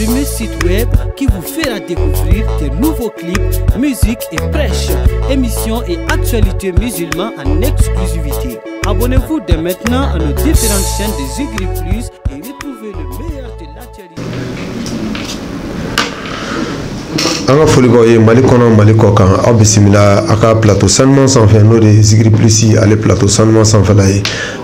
premier site web qui vous fera découvrir de nouveaux clips, musique et prêches, émissions et actualités musulmanes en exclusivité. Abonnez-vous dès maintenant à nos différentes chaînes de Zigri Plus et retrouvez le meilleur de l'actualité. An ka foli b'aw ye Mali kɔnɔ, Mali kɔ kan. Aw bisimila a ka plateau sanuman sanfɛ, n'o de ye Zigri Plus, ale plateau sanuman sanfɛla ye.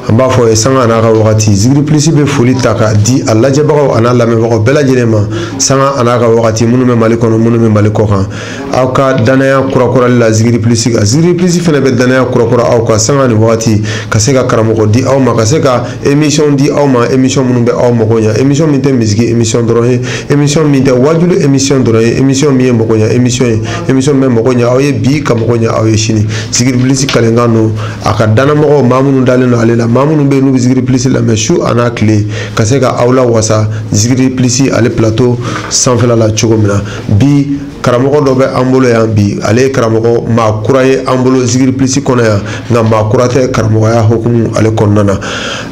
An b'a fɔ ye, sanga n'a ka wagati, Zigri Plus bɛ foli ta k'a di a lajɛbagaw a n'a lamɛnbagaw bɛɛ lajɛlen ma, sanga a n'a ka wagati, minnu bɛ Mali kɔnɔ, minnu bɛ Mali kɔ kan. Aw ka danaya kurakurali la Zigri Plus kan, Zigri Plus fana bɛ danaya kurakura aw kan sanga ni wagati, ka se ka karamɔgɔ di aw ma, ka se ka émission di aw ma, émission minnu bɛ aw mago ɲɛ, émission min tɛ musique émission dɔrɔn ye, émission min tɛ wajulu émission dɔrɔn ye, émission min ye mago ɲɛ émission ye, émission min bɛ mago ɲɛ aw ye bi, ka mago ɲɛ aw ye sini. Zigri Plus kalenkan don a ka danamɔgɔw, maa minnu dalen don ale la, maa minnu bɛ yen n'u bɛ Zigri Plus lamɛn su a n'a tile, ka se ka aw lawasa Zigri Plus ale plateau sanfɛla la cogo min na. Bi karamɔgɔ dɔ bɛ an bolo yan bi, ale ye karamɔgɔ maa kura ye an bolo Zigri Plus kɔnɔ yan, nka maa kura tɛ karamɔgɔya hukumu ale kɔnɔna na.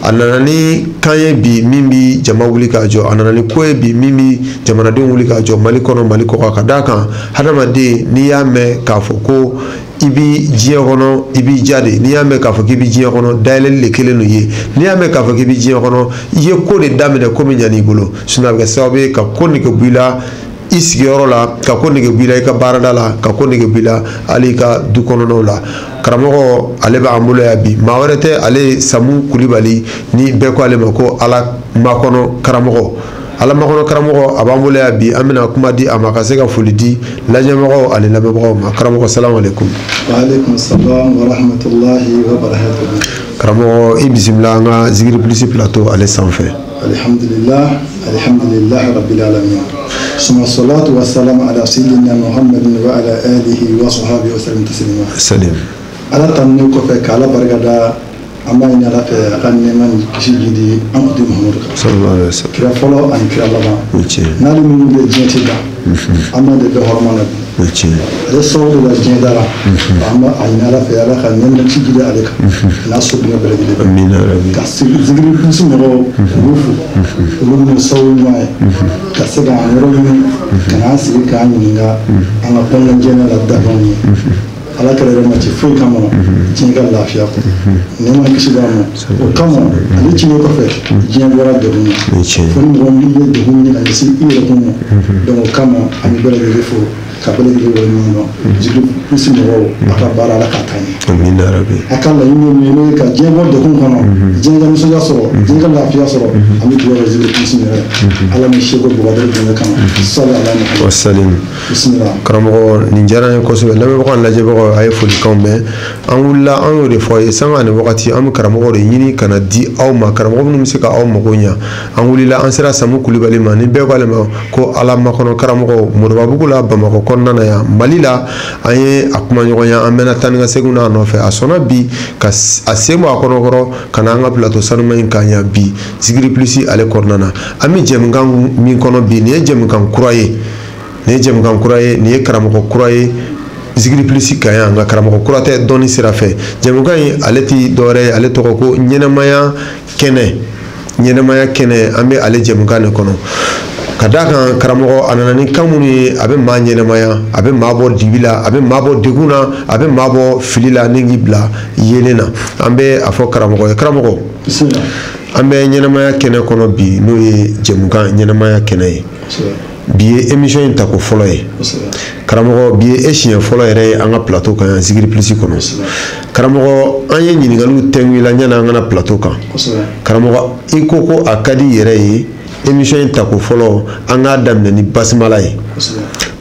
A nana ni kan ye bi min bi jama wuli k'a jɔ, a nana ni ko ye bi min bi jamanadenw wuli k'a jɔ Mali kɔnɔ, Mali kɔ kan. Ka d'a kan, hadamaden, n'i y'a mɛn k'a fɔ ko i bi diɲɛ kɔnɔ, i b'i ja de. N'i y'a mɛn k'a fɔ k'i bi diɲɛ kɔnɔ, dayɛlɛli de kelen don ye. N'i y'a mɛn k'a fɔ k'i bi diɲɛ kɔnɔ, i ye ko de daminɛ, ko min ɲan'i bolo, sinon a bɛ kɛ sababu ye ka ko nege bɔ i la i sigiyɔrɔ la, ka ko nege bɔ i la i ka baarada la, ka ko nege bɔ i la hali i ka du kɔnɔnaw la. Karamɔgɔ ale b'an bolo yan bi, maa wɛrɛ tɛ, ale ye Samu Kulibali, ni bɛɛ ko ale ma ko Ala makɔnɔ karamɔgɔ. Ala makɔnɔ karamɔgɔ a b'an bolo yan bi, an bɛna kuma di a ma ka se ka foli di lajɛbagaw ani lamɛnbagaw ma. Karamɔgɔ, salamu aleykum. Wa aleykum salam wa rahmatulahi wa barakatuhu. Karamɔgɔ, i bisimila an ka Zigri Plus plateau ale sanfɛ. Alhamdulillah, alhamdulillah rabbil alamin. Suma salatu wa salam ala sayyidina Muhammadin wa ala alihi wa sahbihi wa sallam taslima. Salim. Ala tanuni kɔfɛ, k'Ala barika da, an b'a ɲini Ala fɛ a ka nɛɛma ni kisi jidi an kuntigi Muhamadu kan. Sallallahu alaihi wasallam. Kira fɔlɔ ani kira laban. O tiɲɛ. N'ale minnu bɛ diɲɛ tɛ dan. An b'a de bɛɛ hɔrɔma na bi. O tiɲɛ. Ale sababu de la diɲɛ dara. An b'a ɲini Ala fɛ Ala ka nɛɛma ni kisi jidi ale kan. A n'a sodenw bɛɛ lajɛlen. Amina rabi. Ka Zigri Plus mɔgɔw olu fo. Olu minnu sababu ɲuman ye. Ka se k'an yɔrɔ ɲini, ka n'an sigi k'an ɲininka an ka kɔnɔna la dakanw ye. Ala kɛra yɛrɛ ma ci foyi kama diɲɛ ka lafiya kɔ, nɛɛma kisi b'a ma. O kama ale cilen kɔfɛ, diɲɛ bɔra degun na. O tiɲɛ. Fo ni mɔgɔ min ye degun ɲini ka ɲɛsin i yɛrɛ kun ma. Donc o kama an bɛ bɛɛ lajɛlen fo ka bɛɛ lajɛlen waleɲuman dɔn. Zigri Plus mɔgɔw, a ka baara, Ala k'a taa ɲɛ. Amina rabi. A ka laɲini ye min ye, n'o ye ka diɲɛ bɔ degun kɔnɔ, diɲɛ ka nisɔndiya sɔrɔ, diɲɛ ka lafiya sɔrɔ, an bɛ dugawu kɛ Zigri Plus yɛrɛ, Ala ni seko bugɔdari bonya kama. Sali ala Muhammad. Wa salim. Bisimila. Karamɔgɔ, nin diyara n ye kosɛbɛ. Lamɛnbagaw ani lajɛbagaw, a ye folikanw mɛn. An wulila, an y'o de fɔ aw ye, sanga ani wagati, an bɛ karamɔgɔ de ɲini ka na di aw ma, karamɔgɔ minnu bɛ se ka aw mago ɲɛ. An wulila, an sera Samu Kulibali ma, ni bɛɛ ko ale ma ko Ala makɔnɔ karamɔgɔ, Moribabugu la, Bamakɔ kɔnɔna na yan, Mali la. An ye a kumaɲɔgɔnya, an mɛnna taa ni ka segin n'a nɔfɛ, a sɔnna bi ka a sen bɔ a kɔnɔkɔrɔ ka na an ka plateau sanuman in kan yan bi, Zigri Plus ale kɔnɔna na. An bɛ jɛmukan min kɔnɔ bi, nin ye jɛmukan kura ye, nin ye jɛmukan kura ye, nin ye karamɔgɔ kura ye Zigri Plus kan yan, nka karamɔgɔ kura tɛ dɔnni sira fɛ. Jɛmukan in ale ti dɔwɛrɛ ye, ale tɔgɔ ko ɲɛnɛmaya kɛnɛ, ɲɛnɛmaya kɛnɛ. An bɛ ale jɛmukan de kɔnɔ. Ka d'a kan, karamɔgɔ a nana ni kan minnu ye, a bɛ maa ɲɛnɛmaya, a bɛ maa bɔ dibi la, a bɛ maa bɔ degun na, a bɛ maa bɔ fili la ni k'i bila yeelen na. An bɛ a fɔ karamɔgɔ ye, karamɔgɔ, Bisimila. an bɛ ɲɛnɛmaya kɛnɛ kɔnɔ bi, n'o ye jɛmukan ɲɛnɛmaya kɛnɛ ye. Bi ye émission in tako fɔlɔ ye. Karamɔgɔ, bi ye e siɲɛ fɔlɔ yɛrɛ ye an ka plateau kan yan, Zigri Plus kɔnɔ. Karamɔgɔ, an ye ɲininkaliw tɛngu i la yanni an ka na plateau kan. Karamɔgɔ, i ko ko a ka di i yɛrɛ ye, émission in tako fɔlɔ, an k'a daminɛ ni basimala ye.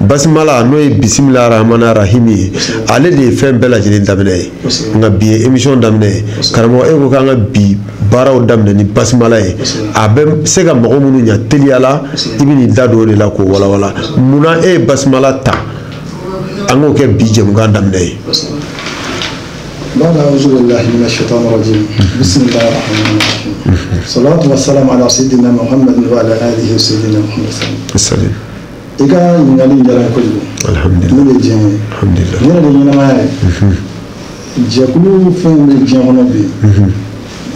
Basimala, n'o ye bisimila rahmani rahimi ye, ale de ye fɛn bɛɛ lajɛlen daminɛ ye. Nka bi ye émission daminɛ ye. Karamɔgɔ, e ko k'an ka bi baaraw daminɛ ni basimala ye, a bɛ se ka mɔgɔ minnu ɲɛ teliya la, i bɛ n'i da don o de la k'o walawala. Munna e ye basimala ta an k'o kɛ bi jɛmukan daminɛ ye? بعد أعوذ بالله من الشيطان الرجيم، بسم الله الرحمن الرحيم، صلاة والسلام على سيدنا محمد وعلى آله وسيدنا محمد صلى Salim. I ka ɲininkali in diyara n ye kojugu. Alhamdulillah. Ne de ye diɲɛ ye. Alhamdulillah. Ne yɛrɛ de ye ɲɛnamaya ye. Jɛkulu fɛn bɛ diɲɛ kɔnɔ bi.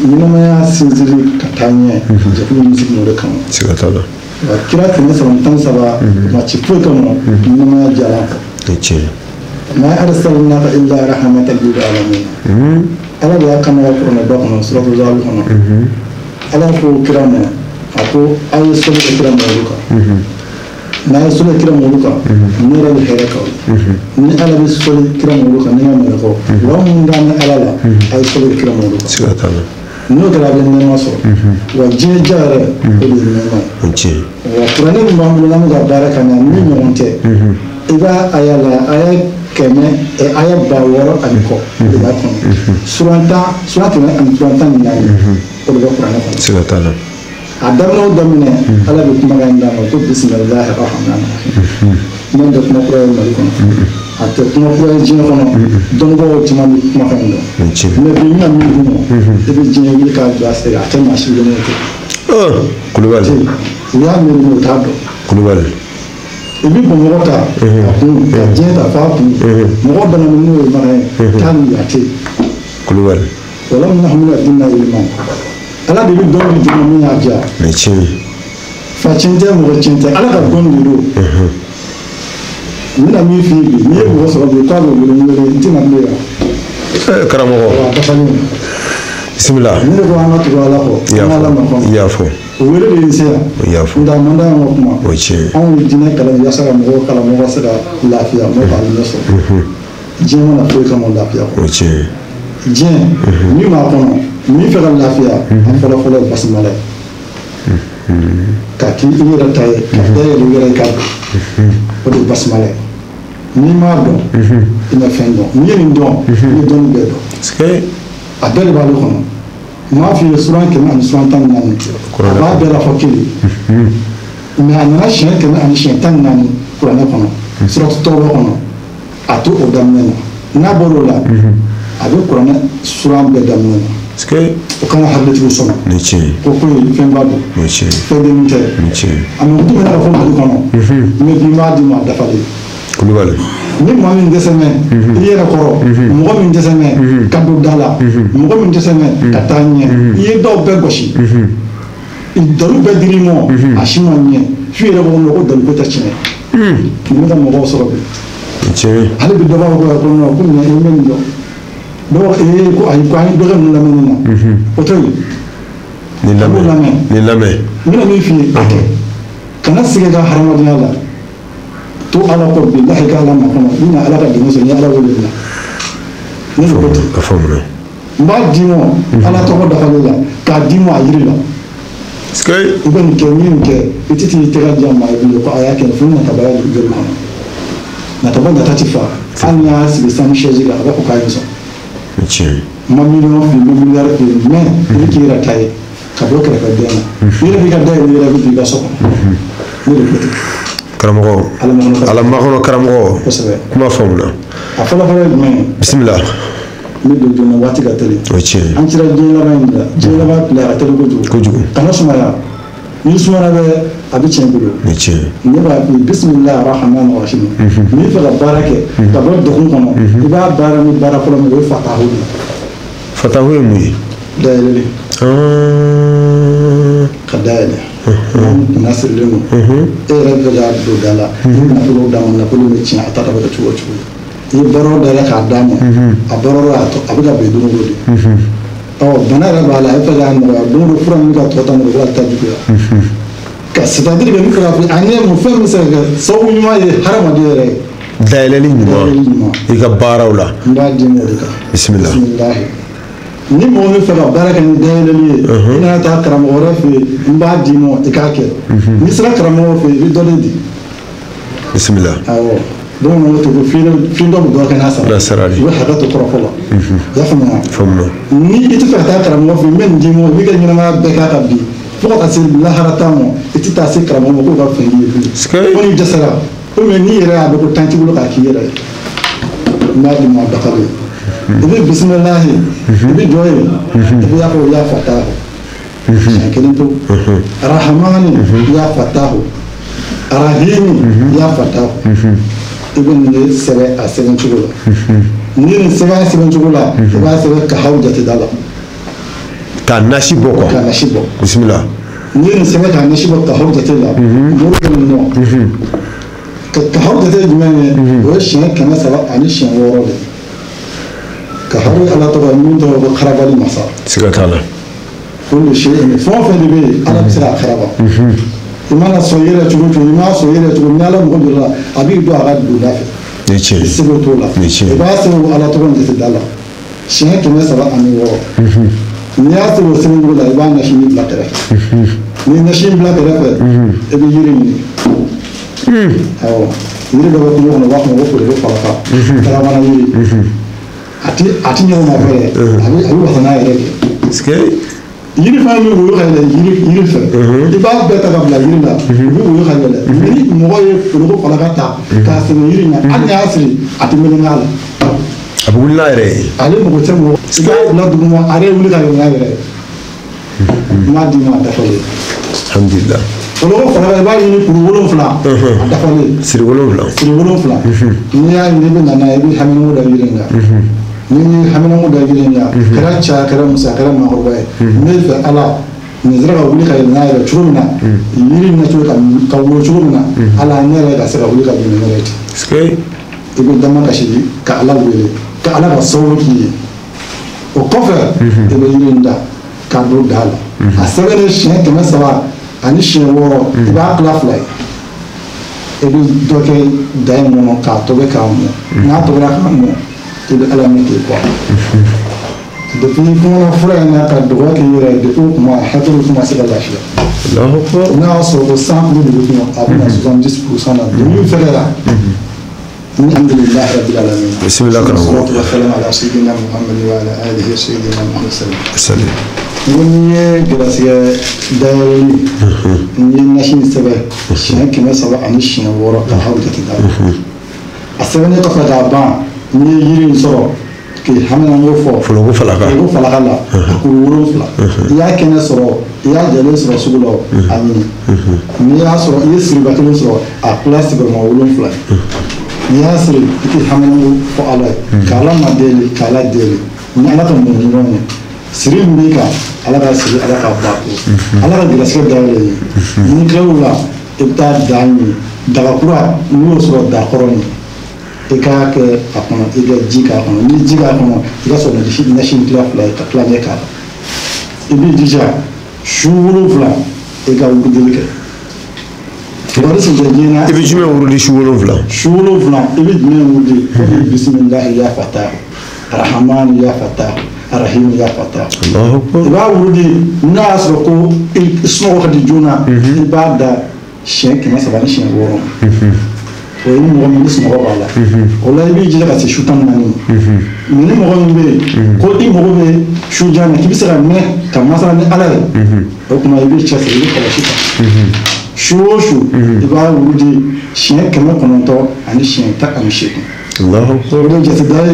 Ɲɛnamaya sinsinli ka taa ɲɛ jɛkulu min sigi o de kama. Siga t'a la. Wa kira 313 ma ci foyi kama ɲɛnamaya diyara kɔ. Tiɲɛ. Ma arsalnaka illa rahmatan lil alamin. Ala de y'a kama kuranɛba kɔnɔ suratu Zahab kɔnɔ. Ala ko kira ma a ko aw ye sɔli kɛ kira Mamadu kan. N'a ye sɔli kira Mamadu kan ne yɛrɛ bɛ hɛrɛ k'aw ye. Ni Ala bɛ sɔli kira Mamadu kan ne ka mɛlɛkɛw wa minnu dalen bɛ Ala la a ye sɔli kɛ kira Mamadu kan. Siga t'a la. N'o kɛra a bɛ nɛɛma sɔrɔ. Wa diɲɛ diya yɛrɛ o de ye nɛɛma ye. Wa kuranɛ min b'an bolo n'an bɛ ka baara kɛ n'a ye min ɲɔgɔn tɛ. I b'a aya la aya kɛmɛ aya 6000 ani kɔ o de b'a kɔnɔ. Suran 10 suran 114 o de bɛ kuranɛ kɔnɔ. Siga t'a la. A daminɛ o daminɛ Ala bɛ kumakan in d'a ma ko bisimilahi rahmani rahim. Min tɛ kuma kura ye Mali kɔnɔ. A tɛ kuma kura ye diɲɛ kɔnɔ. Dɔnnibagaw caman bɛ kumakan in dɔn. Mais bi n bɛna min d'u ma i bɛ diɲɛ wuli k'a jɔ a sen kan a tɛ maa si wele n'o tɛ. Kulubali. U y'a miiri mais u t'a dɔn. Kulubali. I bɛ bamakɔ ta a kun ka diɲɛ ta f'a kun mɔgɔ dama n'o ye mana ye taa ni a tɛ yen. Kulubali. Wala min hamina dinna ilman. Ala de bɛ dɔn di jama min y'a diya. Fa tiɲɛ tɛ mɔgɔ tiɲɛ tɛ Ala ka dɔn de don. N bɛna min f'i ye bi n'i ye mɔgɔ sɔrɔ bi k'a bɛ wele n wele n tɛna bilen yan. Karamɔgɔ. Wa a dafalen. Bisimila. Ne de ko an ka tugu Ala kɔ. An ka Ala makɔnɔ. I y'a fɔ. O wele de ye se yan. I y'a fɔ. Nka a man d'an ka kuma. O ye tiɲɛ ye. Anw ye diinɛ kalan yaasa ka mɔgɔw kalan mɔgɔw ka se ka lafiya mɔgɔw ka alijinɛ sɔrɔ. Diɲɛ mana foyi kama lafiya kɔ. O ye tiɲɛ ye. Diɲɛ min b'a kɔnɔ min fɛ ka lafiya a fɔlɔ fɔlɔ ye basimala ye. Ka k'i yɛrɛ ta ye ka dayɛlɛ i yɛrɛ ye k'a dɔn. O de ye basimala ye. N'i m'a dɔn i ma fɛn dɔn n'i ye nin dɔn i ye dɔnni bɛɛ dɔn. A bɛɛ de b'ale kɔnɔ. N m'a f'i ye suran 114 a b'a bɛɛ la fɔ kelen. Mais a nana siɲɛ 114 kuranɛ kɔnɔ suratu Tawba kɔnɔ a to o daminɛ na. N'a bɔr'o la a bɛ kuranɛ suran bɛɛ daminɛ na. O kana hakilitigiw sɔrɔ. Ko ko ye fɛnba don. Fɛn den tɛ. A mako tɛ ka fɔ Mali kɔnɔ. Mais bi n b'a d'i ma a dafalen. Kulubali. Ni maa min dɛsɛ mɛ i yɛrɛ kɔrɔ mɔgɔ min dɛsɛ mɛ ka don da la mɔgɔ min dɛsɛ mɛ ka taa ɲɛ i ye dɔw bɛɛ gosi dalu bɛɛ dir'i ma a si ma ɲɛ f'i yɛrɛ ko ko dalu ko tɛ tiɲɛ nin bɛ ka mɔgɔw sɔrɔ bi hali bi dɔ b'a fɔ ko non ko nin i bɛ nin dɔn dɔw ee ko ayi ko an ye dɔ kɛ ninnu lamɛnni na o to yen nin lamɛn nin lamɛn n bɛna min f'i ye a kɛ kana sigi ka hadamadenya la to Ala kɔ bilahi ka Ala makɔnɔ i na Ala ka dɛmɛ sɔrɔ ni Ala wele la ne de ko ten. A faamuna. N b'a d'i ma Ala tɔgɔ dafalen la k'a d'i ma a yiri la. I bɛ nin kɛ n'i ye nin kɛ i tɛ t'i tɛgɛ di a ma bilen ko a y'a kɛ fo nataba y'a joli kɔnɔ nataba nata ti fa hali n'i y'a sigi sanu chaise kan a b'a fɔ k'a ye sɔn. N ma miliyɔn f'i ye n ma miliyari f'i ye mais i bɛ k'i yɛrɛ ta ye ka bɔ kɛrɛfɛdɛn na i yɛrɛ b'i ka dayɛlɛ i yɛrɛ bɛ don i ka so kɔnɔ ne de ko ten. Karamɔgɔ Ala makɔnɔ karamɔgɔ kuma faamuna. A fɔlɔ fɔlɔ ye jumɛn ye. Bisimila. N bɛ don joona waati ka teli. O ye tiɲɛ ye. An cira diɲɛ laban in de la diɲɛ laban tile a ka teli kojugu. Kojugu. Kana sumaya n'i sumayara bɛ a bɛ tiɲɛ i bolo. O ye tiɲɛ ye. Ne b'a f'i ye bisimilahi rahmani rahim. N'i fɛ ka baara kɛ ka bɔ degun kɔnɔ i b'a baara ni baara fɔlɔ min o ye fatahu de ye. Fatahu ye mun ye. Dayɛlɛli. Ka dayɛlɛ. Kunna sirilen don e yɛrɛ bɛ ka don da la i bɛ nafolo d'a ma nafolo bɛ tiɲɛ a ta bɛ kɛ cogo o cogo i ye baara o da la k'a d'a ma a baara o a bɛ ka bɛn don o don de ɔ bana yɛrɛ b'a la a bɛ fɛ k'a nɔgɔya don o don fura min bɛ ka tɔ ta nɔgɔya ta juguya ka c'est-à-dire que n bɛ fɛ k'a fɔ a ɲɛ mun fɛn min bɛ se ka kɛ sababu ɲuman ye hadamaden yɛrɛ ye dayɛlɛli ɲuman i ka baaraw la n b'a d'i ma o de kan. Bisimila. Bisimilahi. Ni mɔgɔ min fɛ ka baara kɛ ni dayɛlɛli ye i nana taa karamɔgɔ wɛrɛ fɛ yen n b'a d'i ma i k'a kɛ n'i sera karamɔgɔ fɛ yen i bɛ dɔ de di. Bisimila. Awɔ bamananw ko ten ko fiyen dɔ bɛ dɔ kɛ n'a sara i bɛ hakɛ to kɔrɔfɔ la i y'a faamuya. Faamuya. Ni i tɛ fɛ ka taa karamɔgɔ fɛ yen n bɛ nin d'i ma i b'i ka ɲɛnamaya bɛɛ k'a kan bi fo ka taa se lahara ta ma i tɛ taa se karamɔgɔ ma k'o ka fɛn k'i ye bilen. Fo n'i dɛsɛra ou bien n'i yɛrɛ y'a dɔn ko tan t'i bolo k'a k'i yɛrɛ ye n b'a d'i ma a dafalen. I bɛ bisimilahi i bɛ jɔ yen i bɛ y'a fɔ ya fatahu siɲɛ kelen pewu rahamani ya fatahu rahimi ya fatahu i bɛ nin de sɛbɛn a sɛbɛn cogo la n'i ye nin sɛbɛn a sɛbɛn cogo la i b'a sɛbɛn kahaw jateda la. K'a nasi bɔ quoi. K'a nasi bɔ. Bisimila. N'i ye nin sɛbɛn k'a nasi bɔ kaharu jate la, mori bɛ nin nɔ. Kaharu jate ye jumɛn ye? O ye siɲɛ 306 de ye. Kaharu ye Ala tɔgɔ ye min tɔgɔ ko karabali masa. Siga t'a la. Kullu shay'in, fɛn o fɛn de bɛ yen, Ala bɛ se k'a karaba. I mana sɔn i yɛrɛ cogo o cogo, i m'a sɔn i yɛrɛ cogo, ni Ala mɔgɔ jɔra la, a b'i don a ka donda fɛ. Ni tiɲɛ. I seko t'o la. Ni tiɲɛ. I b'a sɛbɛn Ala tɔgɔ in jate da la. Siɲɛ 306. N'i y'a sɛbɛn o sɛbɛn cogo la, i b'a nasi min bila kɛrɛfɛ. N'i ye nasi in bila kɛrɛfɛ, i bɛ yiri ɲini. Awɔ, yiri dɔ bɛ kungo kɔnɔ, u b'a fɔ ma ko foroko falaka. Karamana yiri. A ti ɲɔgɔn ma fɛ dɛ. A bɛ wasa n'a yɛrɛ de. Yiri fana bɛ woyo ka yɛlɛ yiri fɛ. I b'a bɛɛ ta ka bila yiri la, u bɛ woyo ka yɛlɛ. Ni mɔgɔ ye foroko falaka ta k'a sɛnɛ yiri in na, hali n'i y'a siri, a tɛ meleke a la. A bɛ wuli n'a yɛrɛ ye. Ale mago tɛ mɔgɔ. I b'a bila duguma, a yɛrɛ wuli ka yɛlɛ n'a yɛrɛ ye. N b'a d'i ma a dafalen. Alhamdulillah. Foroko falaka i b'a ɲini kuru 7. A dafalen. Siri 7. Siri 7. N'i y'a ɲini i bɛ na n'a ye, i bɛ haminanko da yiri in kan. Ni ye haminanko da yiri in kan, kɛra cɛ a kɛra muso a kɛra maakɔrɔba ye, n bɛ fɛ Ala nin sera ka wuli ka yɛlɛ n'a yɛrɛ cogo min na, yiri in na cogo ka woyo cogo min na, Ala ne yɛrɛ ka se ka wuli ka bin ne yɛrɛ ten. I bɛ dama kasi ka Ala wele, ka Ala ka sababu k'i ye. O kɔfɛ, i bɛ yiri in da k'a don da la. A sɛbɛnnen siɲɛ 306, i b'a tila 2 ye. I bɛ dɔ kɛ da in kɔnɔ k'a tobi k'a mɔ. N'a tobira k'a mɔ, i bɛ Ala min k'i kɔ. Depuis kɔnɔ fura in na ka dugawu k'i yɛrɛ ye, depuis o kuma hakili kuma se ka lafiya. N'a y'a sɔrɔ ko 100 kilo de bɛ kun, a bɛ na 70% na. Dumuni fɛgɛra. Alhamdulillahi rabbil alamin. Bismillah karamɔgɔ. Salatu wa salam ala sayyidina Muhammad wa ala alihi sayyidina Muhammad sallam. N ko n'i ye gɛrɛsɛgɛ dayɛlɛli, n'i ye nasi in sɛbɛn siɲɛ 306 ka haru jate da la. A sɛbɛnnen kɔfɛ k'a ban, n'i ye yiri in sɔrɔ k'i haminanko fɔ. Foroko falaka. Foroko falaka la, a kuru 7. I y'a kɛnɛ sɔrɔ, i y'a jalen sɔrɔ sugu la, a ɲini. N'i y'a sɔrɔ, i ye siriba kelen sɔrɔ, a kila sigiyɔrɔma 7. N'i y'a siri, i k'i haminanko fɔ Ala ye, k'Ala ma deli, k'Ala deli. Ni Ala ka mɔgɔ ɲuman ye, siri min b'i kan, Ala ka siri, Ala k'a ba ko. Ala ka gɛrɛsɛgɛ dayɛlɛ ye. N'i tilal'o la, i bɛ taa da ɲini. Daga kura, n'i y'o sɔrɔ da kɔrɔ ɲini. I k'a kɛ a kɔnɔ, i ka ji k'a kɔnɔ. N'i ji k'a kɔnɔ, i ka sɔrɔ nasi in tila 2 ye ka tilancɛ k'a la. I b'i jija su 7 i ka wurudili kɛ. Kibaru sen tɛ diɲɛ na. I bɛ jumɛn wurudi su 7? Su 7 i bɛ jumɛn wurudi? O de ye bisimilahi ya fatahu, arahamani ya fatahu, arahim ya fatahu. Allahu akbar. I b'a wurudi n'a y'a sɔrɔ ko i sunɔgɔ ka di joona, i b'a da siɲɛ 306. O ye ni mɔgɔ min ni sunɔgɔ b'a la. O la i b'i jija ka se su 14 ma. Mais ni mɔgɔ min bɛ yen ko i mago bɛ su jan na k'i bɛ se ka mɛn ka masala ni Ala ye, o tuma i b'i cɛsiri, i bɛ kɔlɔsi ta. Su o su i b'a wurudi siɲɛ 918. Allahu akbar. O de jate da ye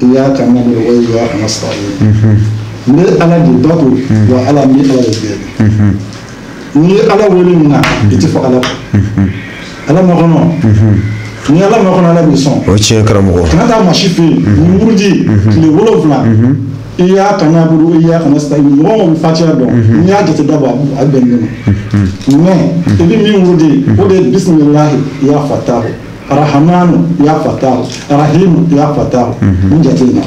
iyyaka na'budu wa iyyaka nasta'in. N bɛ Ala de bato wa Ala n bɛ Ala de deli. N'i ye Ala wele min na, i tɛ fɔ Ala kɔ. Ala makɔnɔ. Ni Ala makɔnɔ, Ala b'i sɔn. O tiɲɛ karamɔgɔ. Kana taa maa si fɛ yen. Nin wurudi tile 7. Iyyaka na'budu wa iyyaka nasta'in. Mɔgɔ o mɔgɔ bɛ Fatiha dɔn, n'i y'a jate dabɔ, a bɛ bɛn nin ma. Mais i bɛ min wurudi, o de ye bisimilahi ya fatahu, arahamanu ya fatahu, arahimu ya fatahu. Nin jate in na.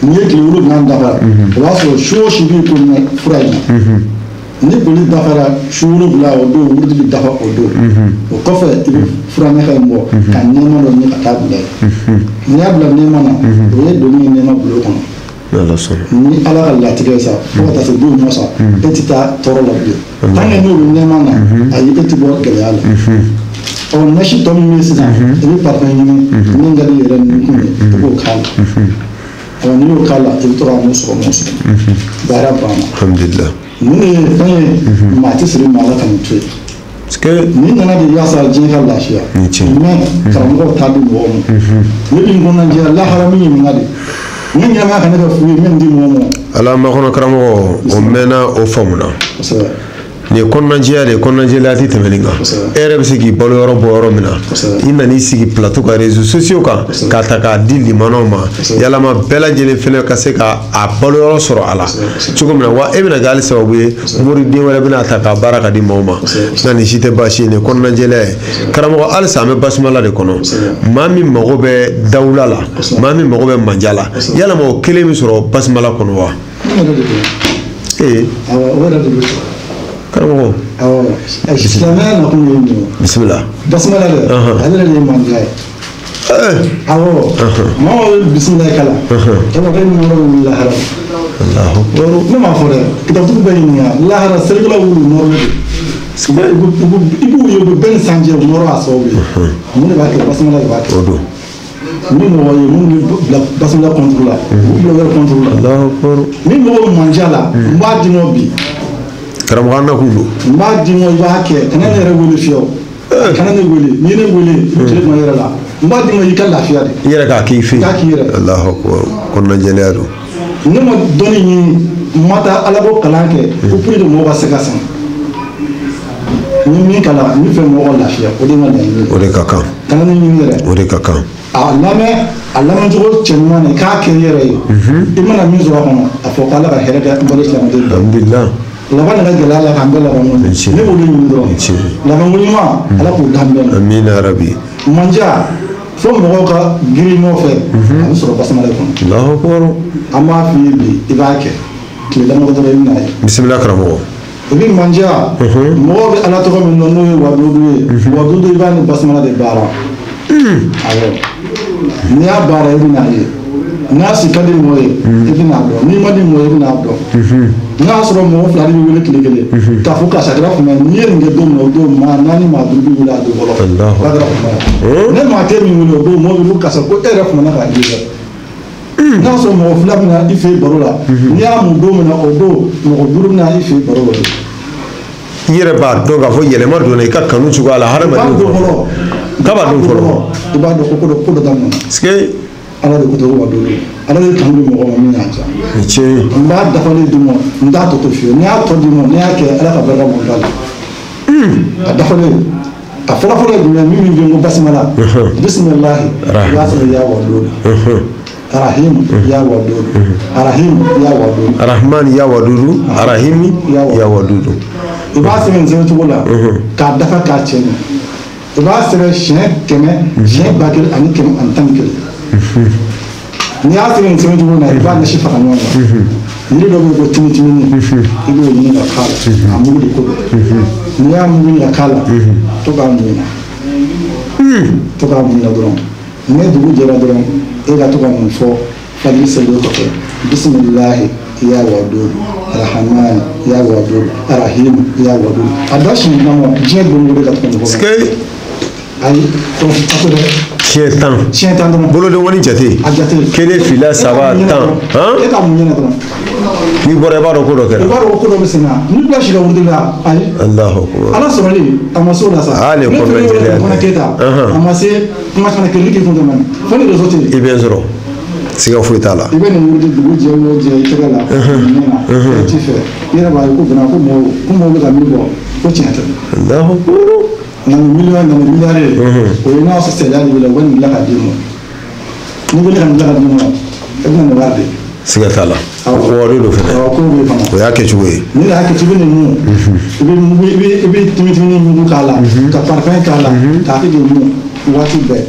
N'i ye tile 7 dafa, o b'a sɔrɔ su o su b'i ko fura in na. Ni koli dafara su 7 o don, wurudi bɛ dafa o don. O kɔfɛ i bɛ fura ɲaga in bɔ ka nɛɛma dɔ ɲini ka taa bila yen. N'i y'a bila nɛɛma na, o ye doni ye nɛɛma bulon kɔnɔ. Ni Ala ka latigɛ ye sa, fo ka taa se don ma sa, e tɛ taa tɔɔrɔ la bilen. Tant que n'o bɛ nɛɛma na, ayi e tɛ bɔ gɛlɛya la. Ɔ nasi tɔ min bɛ yen sisan, i bɛ parfum ɲini min ka di i yɛrɛ ni kun ye, i b'o k'a la. Ɔ n'i y'o k'a la, i bɛ to k'a mun sɔgɔma o sɔgɔma. Baara banna. Alhamdulillah. Nin de ye fɛn ye, maa tɛ siri maa la ka nin to yen. Parce que Nin nana de yaasa diɲɛ ka lafiya. Ni tiɲɛ. Mais karamɔgɔw t'a di mɔgɔw ma. Ne bɛ n kɔnɔnajɛya lahara min ɲininka de. Ni ɲɛnamaya ka ne kɛ fu ye min di mɔgɔ ma. Ala makɔnɔ karamɔgɔ, o mɛnna, o faamuna. Kosɛbɛ. Nin ye kɔnɔnajɛya de ye, kɔnɔnajɛlenya tɛ tɛmɛ nin kan. E yɛrɛ bɛ se k'i balo yɔrɔ bɔ yɔrɔ min na, i nan'i sigi plateau kan, réseaux sociaux kan, k'a ta k'a di limanaw ma, yalama bɛɛ lajɛlen fɛnɛ ka se ka a balo yɔrɔ sɔrɔ a la cogo min na. Wa e bɛna kɛ hali sababu ye, moriden wɛrɛ bɛna ta k'a baara ka di maaw ma. Nka nin si tɛ baasi ye, nin ye kɔnɔnajɛlenya ye. Karamɔgɔ, halisa an bɛ basimala de kɔnɔ. Maa min mago bɛ dawula la, maa min mago bɛ manja la, yalama o kelen bɛ sɔrɔ basimala kɔnɔ wa? Ee, karamɔgɔ, silamɛya nakun ye nin ye. Bisimila. Basimala dɛ, ale yɛrɛ de ye manja ye. Awɔ, maa o bɛ bisimila kala, e b'a fɔ e nɔrɔ bɛ wuli lahara. Alahu akbar. Ne m'a fɔ dɛ, kitabutigiw bɛ ɲininka lahara, selikɛlaw wuli nɔrɔ de. I b'u ye, u bɛ bɛɛ ni sanjɛ, u nɔrɔ a sababu ye. Mun de b'a kɛ? Basimala de b'a kɛ. O don. Ni mɔgɔ ye minnu bɛ bila basimala contre la, u bila wɛrɛ contre la. Alahu akbar. Ni mɔgɔ bɛ manja la, n b'a d'i ma bi. Karamɔgɔ, an nakun don. N b'a d'i ma, i b'a kɛ. Kana ne yɛrɛ wele fiyewu. Kana ne wele, n'i ye ne wele, i bɛ tile kuma i yɛrɛ la. N b'a d'i ma, i ka lafiya de. I yɛrɛ k'a k'i fɛ yen. K'a k'i yɛrɛ. Alahu akbar, kɔnɔnajɛlenya don. Ne ma dɔnni ɲini, n ma taa Alako kalan kɛ ko pour que mɔgɔw ka se ka san. N ye min kalan, n bɛ fɛ mɔgɔw ka lafiya, o de ye n ka laɲini ye. O de ka kan. Kana ne ɲini yɛrɛ. O de ka kan. A lamɛn, a lamɛncogo cɛ ɲuman na, i k'a kɛ i yɛrɛ ye. I mana min sɔrɔ a kɔnɔ, a fɔ k'Ala ka hɛrɛ kɛ n balima silamɛden bɛɛ. Alhamdulillah. Laban de ka gɛlɛya la k'an bɛɛ laban ɲɔgɔn ye. Ne b'o de ɲini dɔrɔn. Labanko ɲuman, Ala k'o d'an bɛɛ ma. Amina yarabi. Manja, fo mɔgɔw ka girin ɲɔgɔn fɛ, a bɛ sɔrɔ basimala kɔnɔ. Alahu akbar. An b'a f'i ye bi, i b'a kɛ. Tile damadɔ dɔrɔn i bɛna ye. Bisimila karamɔgɔ. I bɛ manja, mɔgɔw bɛ Ala tɔgɔ min dɔn n'o ye wadudu ye. Wadudu, i b'a ni basimala de baara. Awɔ. N'i y'a baara, i bɛna ye. N'a si ka di mɔgɔ ye, i bɛna dɔn. N'i ma di mɔgɔ ye, i bɛna dɔn. N'a y'a sɔrɔ mɔgɔ fila de bɛ wele tile kelen, k'a fɔ karisa kɛra kuma ye, n'i ye nin kɛ don min na, o don maa naani maa duuru bɛ wele a don fɔlɔ. K'a kɛra kuma ye. Ne maa tɛ min wele o don, mɔgɔ bɛ ko karisa ko e yɛrɛ kumana k'a di dɛ. N'a sɔrɔ mɔgɔ fila bɛ na i fɛ yen baro la, n'i y'a mun don min na, o don mɔgɔ duuru bɛ na i fɛ yen baro la. I yɛrɛ b'a dɔn k'a fɔ yɛlɛma donna i ka kanu cogoya la hadamadenw kɔnɔ. K'a b'a dɔn fɔlɔ. I b'a dɔn ko ko dɔ daminɛna. Parce que Ala de ko tɔgɔ wa don, Ala de kanu bɛ mɔgɔ ma min y'a diya. Tiɲɛ. N b'a dafalen d'i ma, n t'a tɔ to fiyewu. N'i y'a tɔ d'i ma, n'i y'a kɛ, Ala ka barika bɔ n da la. A dafalen, a fɔlɔ fɔlɔ ye jumɛn ye? Min bɛ n ko basimala. Bisimilahi. I b'a sɔrɔ ya wadudu. Arahim ya wadudu. Arahim ya wadudu. Arahman ya wadudu. Arahim ya wadudu. I b'a sɛbɛn nin sɛbɛn cogo la, k'a dafa k'a cɛ ɲɛ. I b'a sɛbɛn siɲɛ 100, siɲɛ 1111. N'i y'a sɛbɛn nin sɛbɛn cogo la, i b'a ɲɛsin fara ɲɔgɔn kan. Yiri dɔ bɛ yen ko timitimini, i b'o ɲini ka k'a la, a mugu de ko don. N'i y'a mugu ɲini ka k'a la, to k'a mun na. To k'a mun na dɔrɔn. Ni dugu jɛra dɔrɔn, e ka to ka mun fɔ fajiri selilen kɔfɛ. Bisimilahi ya wadudu, arahamani ya wadudu, arahim ya wadudu. A da siɲɛ tan ma, diɲɛ don o don ka to ka nin fɔ. Ayi, a to dɛ. Siɲɛ 10. Siɲɛ 10 dɔrɔn. Bolodenkɔni jate. A jate. 1, 2, 3, 10. E ka mun ɲɛna dɔrɔn. N'i bɔra i b'a dɔn ko dɔ kɛra. I b'a dɔn ko dɔ bɛ sen na. N'i bila sira wurudi la, ayi. Alahu akbar. Ala sɔrɔli, a ma se o la sa. Aa, nin ye kɔnɔna jɛlenya ye. Ne tun ye Keyita. A ma se kuma caman kɛ, k'i kun tɛ mɛn. Fo ni réseau tɛ yen. I bɛ n sɔrɔ. Siga foyi t'a la. I bɛ nin wurudi dugu jɛ o jɛ i tɛgɛ la. Ɲɛ na. I t'i fɛ. I yɛrɛ b'a ye ko bana ko mɔgɔw bɛ ka min fɔ ko tiɲɛ tɛ. Alahu akbar. Nka nin miliyɔn nka nin miliyari ye, o ye n'a sɔrɔ sariya de b'i la, u bɛ nin dilan ka d'i ma. N'i ko ne ka nin dilan ka d'i ma, e bɛna nin wari de. Siga t'a la. Wari don fɛnɛ. Awɔ, ko bɛ fana. O y'a kɛcogo ye. Ni y'a kɛcogo ni mun, i bɛ mugu, i bɛ timitimini mugu k'a la, ka parfum k'a la, k'a kɛ k'i mun waati bɛɛ.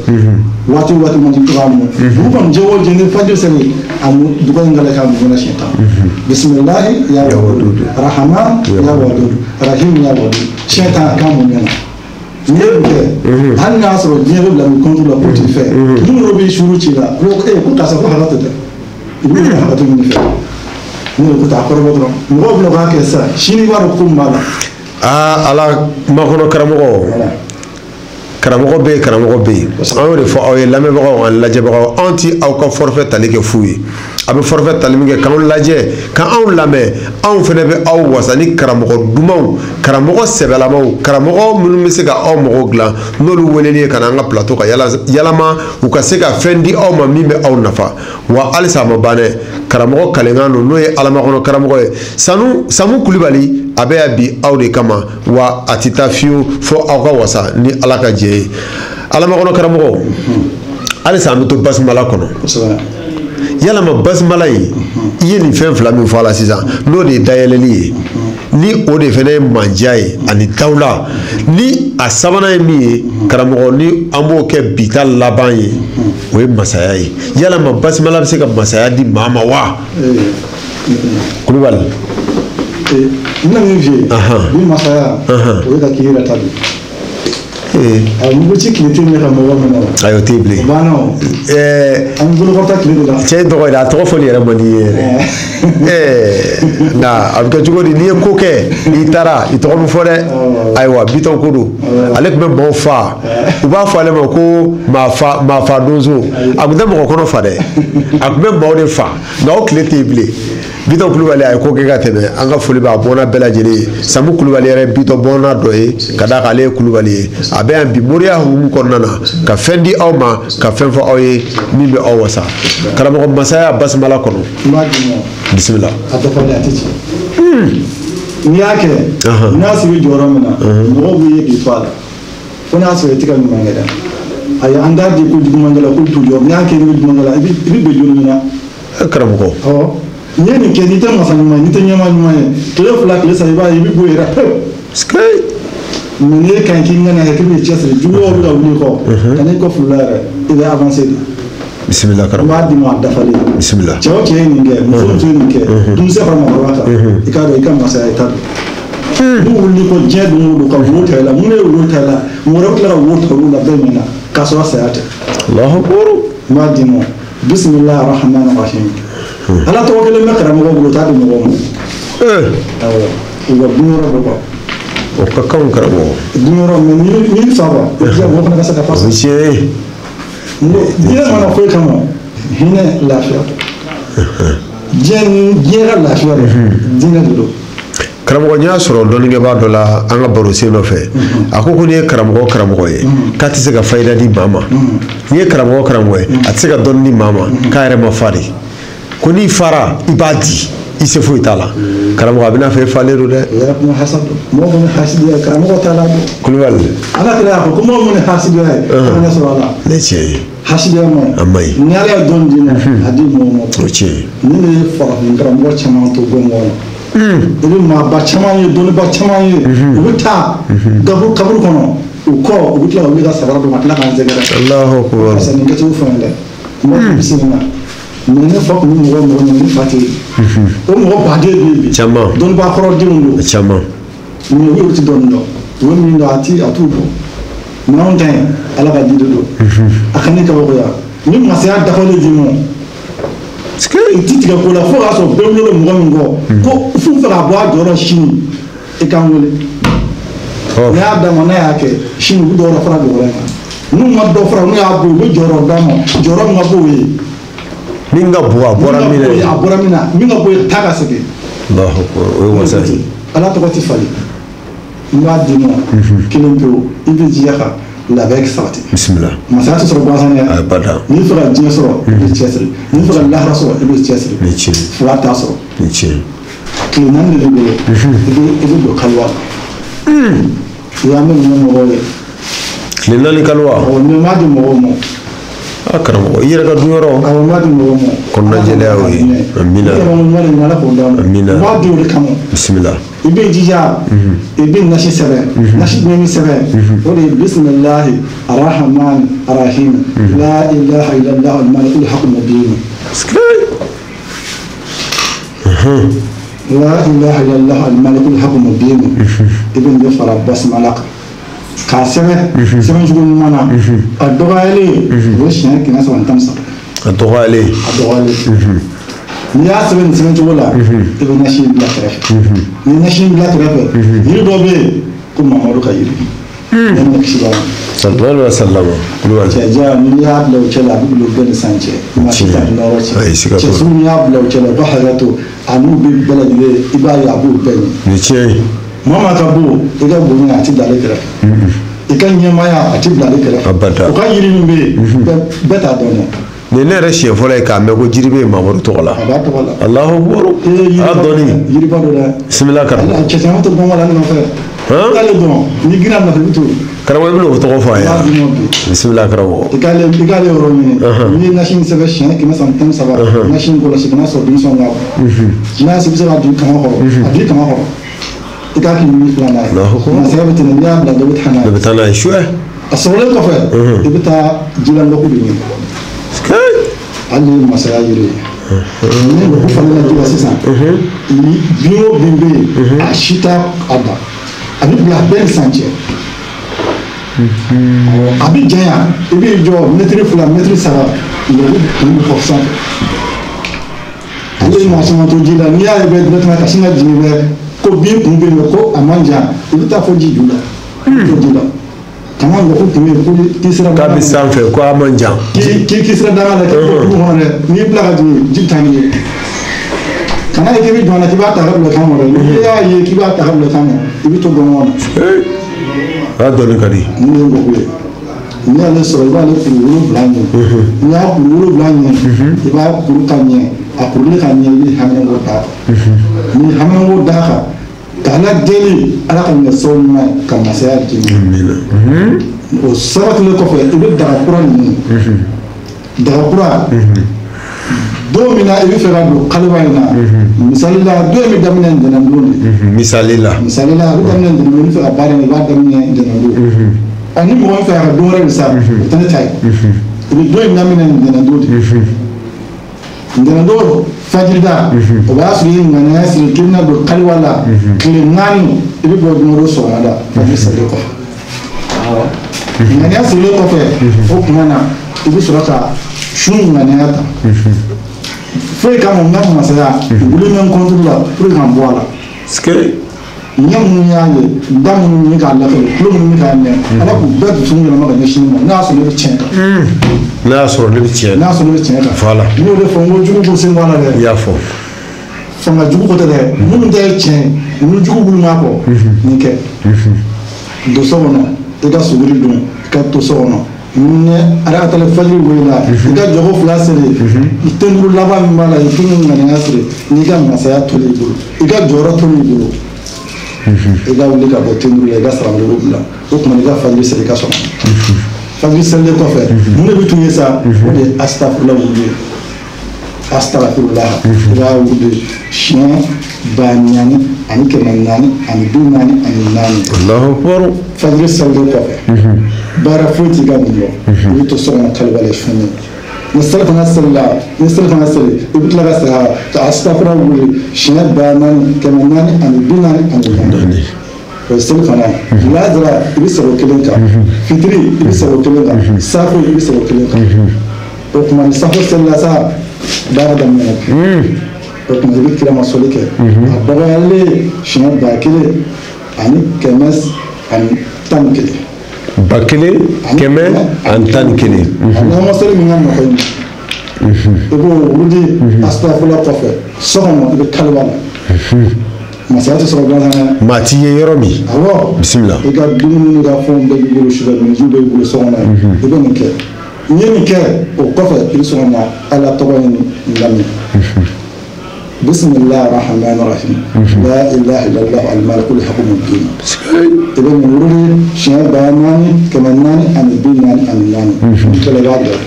Waati o waati man di to k'a mun. Dugu kɔni jɛ o jɛ ni fajiri seli, a mun dugu in kala k'a mun siɲɛ 10. Bisimilahi ya wadudu, rahman ya wadudu, rahim ya wadudu. Siɲɛ 10 k'a mun ɲɛna. N'i ye nin kɛ, hali n'a sɔrɔ diɲɛ bɛ bila nin compte la k'o t'i fɛ, minnu b'i suru ci la, ko e ko karisa ko hakɛ to dɛ, i b'u ka hakɛ to ɲini fɛ. Ne ko taa kɔrɔbɔ dɔrɔn, mɔgɔw bɛna k'a kɛ sisan, sini i b'a dɔn ko min b'a la. Aa, Ala makɔnɔ karamɔgɔ. Karamɔgɔ bɛ yen, karamɔgɔ bɛ yen. An y'o de fɔ aw ye lamɛnbagaw ani lajɛbagaw, anw ti aw ka forfait tali kɛ fu ye. A bɛ forfait tali min kɛ k'anw lajɛ, k'anw lamɛn, anw fana bɛ aw wasa ni karamɔgɔ dumanw, karamɔgɔ sɛbɛlamaw, karamɔgɔ minnu bɛ se ka aw mago dilan, n'olu weleli ye ka na an ka plateau kan yalama u ka se ka fɛn di aw ma min bɛ aw nafa. Wa halisa a ma ban dɛ, karamɔgɔ kalenkan don, n'o ye alamakɔnɔ karamɔgɔ ye Samu Kulibali. A bɛ yan bi aw de kama, wa a tɛ taa fiyewu fo aw ka wasa ni Ala ka jɛ ye. Alamakɔnɔ karamɔgɔ, halisa an bɛ to basimala kɔnɔ. Yalama basimala in, i ye nin fɛn fila min fɔ a la sisan, n'o de ye dayɛlɛli ye, ni o de fana ye manja ye ani dawula, ni a sabanan ye min ye karamɔgɔ, ni an b'o kɛ bi ta laban ye, o ye masaya ye. Yalama basimala bɛ se ka masaya di maa ma wa? Kulubali. N bɛna min f'i ye, bi masaya, o ye ka k'i yɛrɛ ta de. A mugu ci tile tɛ minɛ ka mɔgɔ minɛ o. Ayi, o tɛ yen bilen. O banna o. An bɛ bolokɔrɔta tile de la. Cɛ in tɔgɔ ye di? A tɔgɔ fɔli yɛrɛ man di i ye yɛrɛ. Nka a bɛ kɛ cogo di? N'i ye ko kɛ, n'i taara, i tɔgɔ bɛ fɔ dɛ. Ayiwa, Bitɔn ko don. Ale tun bɛ maaw fa. U b'a fɔ ale ma ko maa fa donso. A tun tɛ mɔgɔ kɔnɔ fa dɛ. A tun bɛ maaw de fa. Nka o tile tɛ yen bilen. Bitɔn Kulubali a ye ko kɛ ka tɛmɛ, an ka foli b'a bɔnna bɛɛ lajɛlen ye. Samu Kulubali yɛrɛ Bitɔn bɔnna dɔ ye, ka d'a kan ale ye Kulubali ye. A bɛ yan bi moriya hukumu kɔnɔna na ka fɛn di aw ma, ka fɛn fɔ aw ye min bɛ aw wasa. Karamɔgɔ, masaya basimala kɔnɔ. N b'a d'i ma. Bisimila. A dafalen, a tɛ ci. N'i y'a kɛ, n'a sigi jɔyɔrɔ min na, mɔgɔw b'i ye k'i to a la. Fo n'a sɔrɔ i tɛ ka ɲuman kɛ dɛ. Ayi, an t'a di ko jugumankɛla ko t'u jɔ. N'i y'a kɛ i bɛ jugumankɛla, i bɛ bɛn joli min na. Karamɔgɔ. Awɔ. N'i ye nin kɛ, n'i tɛ masa ɲuman ye, n'i tɛ ɲɛmaa ɲuman ye, tile 2 tile 3, i b'a ye i bɛ bɔ yen yɛrɛ pewu. Mais n'i ka ɲi k'i ŋaniya kɛ k'i b'i cɛsiri, juguyaw bɛ ka wuli i kɔ, ka n'i kɔ fili la yɛrɛ, i bɛ avancer de. Bisimila karamɔgɔ. N b'a d'i ma a dafalen. Bisimila. Cɛ o cɛ ye nin kɛ, muso o muso ye nin kɛ, denmisɛn fara maakɔrɔba kan, i k'a dɔn i ka masaya i ta don. N'u wulila i kɔ diɲɛ don o don ka wo ta i la, mun de ye wo ta i la? Mɔgɔ wɛrɛ bɛ tila ka wo ta olu la bɛɛ ɲɛna k'a sɔrɔ saya tɛ. Alahu akbar. N b'a d'i ma. Bisimilahi rahmani rahim. Ala tɔgɔ kelen bɛ karamɔgɔ bolo, o t'a di mɔgɔw ma. Awɔ, u ka dunyɔrɔ dɔ quoi. O ka kan karamɔgɔ. Dunyɔrɔ, mais n'i fa quoi, i diya mɔgɔ fana ka se ka fa sɔrɔ. O tiɲɛ ye. Diɲɛ mana foyi kama, hinɛ lafiya. Diɲɛ ka lafiya dɛ, diinɛ de don. Karamɔgɔ, n y'a sɔrɔ dɔnnikɛbaa dɔ la an ka baro sen dɔ fɛ, a ko n'i ye karamɔgɔ ye, k'a tɛ se ka fayida di maa ma. N'i ye karamɔgɔ ye, a tɛ se ka dɔnni di maa ma, k'a yɛrɛ ma fa de. Ko n'i fara, i b'a di, i se foyi t'a la. Karamɔgɔ, a bɛna fɔ e falen don dɛ. O yɛrɛ kuma hasa don. Mɔgɔ minnu hasidiya ye, karamɔgɔ t'a la don. Kulubali. Ala kɛra y'a fɔ ko mɔgɔ minnu hasidiya ye, a bɛ sɔrɔ a la. Ne tiɲɛ ye. Hasidiya ma ɲi. A ma ɲi. Ni Ala ye dɔnni d'i ma, a di mɔgɔw ma. O tiɲɛ ye. Nin de ye farafin karamɔgɔ caman to gɔngɔn na. I bɛ maaba caman ye, dɔnniba caman ye, u bɛ taa kaburu kɔnɔ, u kɔ, u bɛ tila ka wuli ka sabara don ka tila k'an sɛgɛrɛ. Alahu akbar. Parce que nin kɛcogo fɛn dɛ. N b'a fɔ bisimila. Mais ne fa tun bɛ mɔgɔ ɲini, ne fa tɛ yen. O mɔgɔ baden bɛ yen bi. Caman. Dɔnnibaa kɔrɔdenw don. Caman. Mais olu tɛ dɔnni dɔn. U bɛ min dɔn, a t'u bɔ. Mais anw ta in, Ala ka di de don. A ka ne kabakoya. Ni masaya dafalen d'i ma, i ti tigɛ ko la fo k'a sɔrɔ bɛɛ wulila mɔgɔ min kɔ, ko f'u fɛ ka bɔ a jɔyɔrɔ sini, i k'an wele. N'a y'a d'a ma, n'a y'a kɛ sini, u bɛ dɔ wɛrɛ fara jɔyɔrɔ in kan. N'u ma dɔ fara, n'u y'a bɔ yen, u bɛ jɔyɔrɔ d'a ma, jɔyɔrɔ min ka b'o ye. Min ka bon, a bɔra min na. A bɔra min na, min ka bon ye, taa ka segin. Alahu akbar, o ye wasa ye. Ala tɔgɔ tɛ falen. N b'a d'i ma kelen pewu, i bɛ jija ka labɛn sabati. Bisimila. Masaya tɛ sɔrɔ gansan dɛ. A bada. N'i fɛ ka diɲɛ sɔrɔ, i bɛ cɛsiri. N'i fɛ ka lahara sɔrɔ, i bɛ cɛsiri. Ni tiɲɛ. Fila t'a sɔrɔ. Ni tiɲɛ. Tile 4 de b'i bolo. I bɛ don kaliwa la. I y'an bɛ ninnu mɔgɔw ye. Tile 4 kaliwa. Awɔ, n b'a di mɔgɔw ma. A karamɔgɔ, i yɛrɛ ka dunyɔrɔ. Awɔ, n b'a di mɔgɔw ma. Kɔnɔna jɛlenya y'o ye. Amina. Amina. Amina. N b'a di o de kama. Bisimila. I bɛ jija, i bɛ nasi sɛbɛn, nasi jumɛn bɛ sɛbɛn, o de ye bisimilahi arahamani arahim, la ilaha illallah al-malikul haq mubin. La ilaha illallah al-malikul haq mubin. I bɛ nin de fara basimala kan k'a sɛbɛn sɛbɛn cogo ɲuman na. A dɔgɔyalen, o ye siɲɛ 313. A dɔgɔyalen. A dɔgɔyalen. N'i y'a sɛbɛn nin sɛbɛn cogo la, i bɛ nasi in bila kɛrɛfɛ. N'i ye nasi in bila kɛrɛfɛ, yiri dɔ bɛ yen ko Mamadu ka yiri. Ne ma kisi b'a ma. Sallallahu alaihi wa sallam. Kulubali. Cɛja, n'i y'a bila o cɛ la, a bɛ bila o bɛɛ ni san cɛ. Maa si t'a nɔrɔ cɛ. Ayi, siga t'o la. Cɛ sugu n'i y'a bila o cɛ la, u ka hakɛ to, a n'u bɛ bɛɛ lajɛlen, i b'a ye a b'o bɛɛ ɲɛ. Ni tiɲɛ ye. Maa maa ka bon, i ka bonya a ti bila ale kɛrɛfɛ. I ka ɲɛmaaya a ti bila ale kɛrɛfɛ. Abada. O ka yiri min bɛ yen, bɛɛ t'a dɔn dɛ. Nin ne yɛrɛ siɲɛ fɔlɔ ye k'a mɛn ko jiri bɛ yen Mamadu tɔgɔ la. A b'a tɔgɔ la. Alahu akbar. A dɔnni. Yiriba dɔ dɛ. Bisimila karamɔgɔ. Cɛ caman tɛ bɔn wala nɔfɛ. K'ale dɔn ni girin nɔfɛ i bɛ to. Karamɔgɔ i bɛna o tɔgɔ fɔ a ye. Bisimila karamɔgɔ. I k'ale yɔrɔ ɲini. N'i ye nasi in sɛbɛn siɲɛ 113 nasi in kɔlɔsi kana sɔrɔ denmisɛnw ka bɔ. N'a y'a sɔrɔ i bɛ se k'a don i kama kɔrɔ. A don i kama kɔrɔ. I k'a kɛ yiri filanan ye. Masaya bɛ tɛmɛ n'i y'a bila dɔ bɛ taa n'a ye. Dɔ bɛ taa n'a ye su. A sɔrɔlen kɔfɛ i bɛ taa jilandɔku de ɲini. Hali ni masaya yiri ye. Ni mɔgɔ falenna ji la sisan bin o bin bɛ yen a si t'a a dan. A bɛ bila bɛɛ ni san cɛ. A bɛ janya i b'i jɔ mɛtiri 2 mɛtiri 3 lɔgɔ kun bɛ fɔ sanfɛ. Ale ye maa caman to ji la n'i y'a ye bɛ directement ka sin ka jigin bɛ ko bin kun bɛ yen ko a man jan i bɛ taa fɔ ji ju la. I bɛ to ji la. Kama lɔgɔ kun bɛ yen ko k'i sera. K'a bɛ sanfɛ ko a man jan. K'i sera danga la k'i bɔ dugu kɔnɔ dɛ n'i bila ka jigin ji bɛ taa n'i ye. Kana ye k'i bɛ jɔ a la k'i b'a ta ka bila kan kɔnɔ n'i y'a ye k'i b'a ta ka bila kan kɔnɔ i bɛ to gɔngɔn na. A dɔnni ka di. N'o ye ngɔku ye n'i y'ale sɔrɔ i b'ale kuru 7 ɲini. N'i y'a kuru 7 ɲini i b'a kuru ka ɲɛ a kurulen ka ɲɛ i bɛ haminanko d'a kan. N'i ye haminanko d'a kan ka Ala deli Ala ka ɲɛ sababu ɲuman ye ka masaya d'i ma. O sabatilen kɔfɛ i bɛ daga kura ɲini. Daga kura. Don min na i bɛ fɛ ka don kaliwa in na misali la don in bɛ daminɛ ntɛnɛn don de. Misali la. Misali la a bɛ daminɛ ntɛnɛn don n'i fɛ ka baara in i b'a daminɛ ntɛnɛn don. Ɔ ni mɔgɔ min fɛ ka don wɛrɛ de sa o tɛ ne ta ye. I bɛ don in daminɛ ntɛnɛn don de. Ntɛnɛn don fajirida o b'a sɔrɔ i ye ŋaniya siri k'i bɛna don kaliwa la tile 4 i bɛ bɔ juma don sɔgɔmada fajiri selilen kɔfɛ. Ŋaniya sirilen kɔfɛ o tuma na i bɛ sɔrɔ ka su ŋaniya ta. Foyi kama n ka masaya wuli bɛ n kɔnturu la pour que ka n bɔ a la. Ɲɛ minnu y'a ye da minnu ye k'a lafili tulo minnu bɛ k'a mɛn Ala k'u bɛɛ dusukun yɛlɛma ka ɲɛsin ne ma n'a y'a sɔrɔ ne bɛ tiɲɛ kan. N'a y'a sɔrɔ ne bɛ tiɲɛ. N'a y'a sɔrɔ ne bɛ tiɲɛ kan. Voilà. N y'o de fɔ n ko jugu ko sen bɔ a la dɛ. I y'a fɔ. Fanga jugu ko tɛ dɛ minnu ta ye tiɲɛ ye ni jugu minnu b'a kɔ nin kɛ. Don so kɔnɔ i ka suguri dun i ka to so kɔnɔ. Ni ala ka taa fajiri wele la i ka jɔgo 2 seli i tenturu laban min b'a la i k'i ŋaniya siri n'i ka masaya toli i bolo i ka jɔyɔrɔ toli i bolo i ka wuli ka bɔ tenturu la i ka sarandugu bila o tuma i ka fajiri seli i ka sɔn fajiri selilen kɔfɛ mun de bɛ tun ye sa o de ye asitafurula wuli ye asitafurula i b'a wuli siɲɛ 44 444. Allahu akbar. Fajiri selilen kɔfɛ baara foyi t'i ka nin bɔ i bɛ to so kɔnɔ kaliwale fɛn ye ni selifana selila ni selifana seli i bɛ tila ka segin ka asitafura wuli siɲɛ 4444 o ye selifana ye. Lazara i bɛ segin o kelen kan fitiri i bɛ segin o kelen kan safo i bɛ segin o kelen kan o tuma ni safo selila sa baara daminɛna bi o tuma i bɛ kiramasɔli kɛ a dɔgɔyalen siɲɛ 1111. 1111. A ɲɔgɔnsɔli min ka nɔgɔ i ma i b'o wuli asitafula kɔfɛ so kɔnɔ i bɛ kaliwa la masaya tɛ sɔrɔ gansan dɛ. Maa t'i ye yɔrɔ min. Awɔ. Bisimila. I ka dumuni n'i ka fɛnw bɛɛ b'i bolo sufɛ minjiw bɛɛ b'i bolo so kɔnɔ yen i bɛ nin kɛ n'i ye nin kɛ o kɔfɛ i bɛ sɔrɔ ka na Ala tɔgɔ in lamɛn. Bisimilahi rahmani rahim. La ilaha illallah al-malikul hakim al-din. I bɛ nin wuli siɲɛ 4444. N'i tilala i b'a bila.